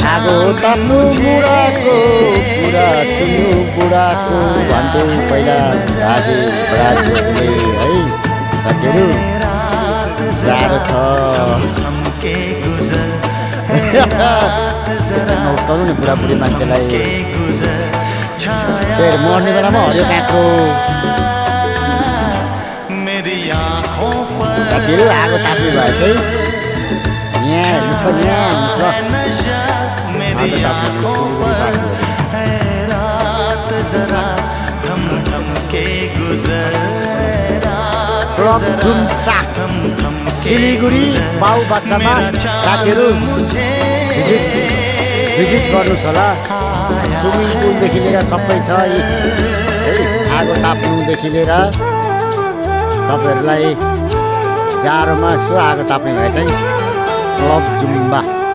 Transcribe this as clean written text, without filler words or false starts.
आगो ताप्नु बुढाको कुरा सुन्नु बुढाको भन्दै पहिला बाजे बराजुले है साथीहरू साह्रो छ नउठाउनु नि बुढाबुढी मान्छेलाई फेरि मर्ने बेलामा हरियो काँक्रो साथीहरू आगो ताप्ने भए चाहिँ यहाँ हेर्नुहोस् यहाँ सिलिगुडी बाउ बच्चामा साथीहरू भिजिट गर्नुहोस् होला स्विमिङ पुलदेखि लिएर सबै छ है आगो ताप्नुदेखि लिएर तपाईँहरूलाई जाडोमा यसो आगो ताप्ने भए चाहिँ क्लब जुम्बा